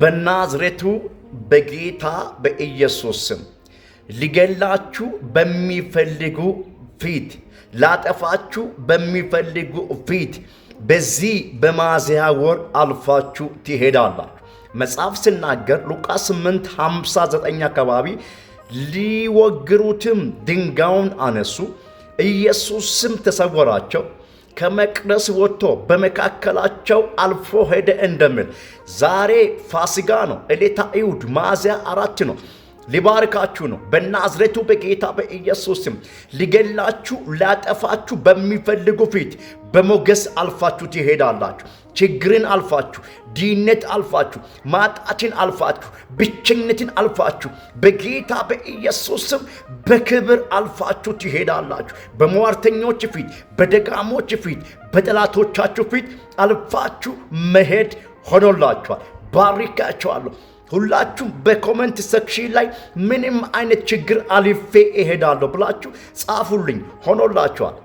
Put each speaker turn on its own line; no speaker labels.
በናዝሬቱ በጌታ በኢየሱስ ስም ሊገላችሁ በሚፈልጉ ፊት፣ ላጠፋችሁ በሚፈልጉ ፊት በዚህ በሚያዝያ ወር አልፋችሁ ትሄዳላችሁ። መጽሐፍ ሲናገር ሉቃስ 8:59 አካባቢ ሊወግሩትም ድንጋዩን አነሱ፣ ኢየሱስም ተሰወራቸው። ከመቅደስ ወጥቶ በመካከላቸው አልፎ ሄደ እንደሚል ዛሬ ፋሲካ ነው። ዕለተ እሑድ ሚያዝያ 4 ነው። ሊባርካችሁ ነው። በናዝሬቱ በጌታ በኢየሱስ ስም ሊገላችሁ ሊያጠፋችሁ በሚፈልጉ ፊት በሞገስ አልፋችሁ ትሄዳላችሁ። ችግርን አልፋችሁ፣ ድህነት አልፋችሁ፣ ማጣትን አልፋችሁ፣ ብቸኝነትን አልፋችሁ በጌታ በኢየሱስ ስም በክብር አልፋችሁ ትሄዳላችሁ። በሟርተኞች ፊት፣ በደጋሞች ፊት፣ በጠላቶቻችሁ ፊት አልፋችሁ መሄድ ሆኖላችኋል። ባርካችኋለሁ። ሁላችሁም በ comment section ላይ ምንም አይነት ችግር አልፌ እሄዳለሁ ብላችሁ ጻፉልኝ። ሆኖላችኋል።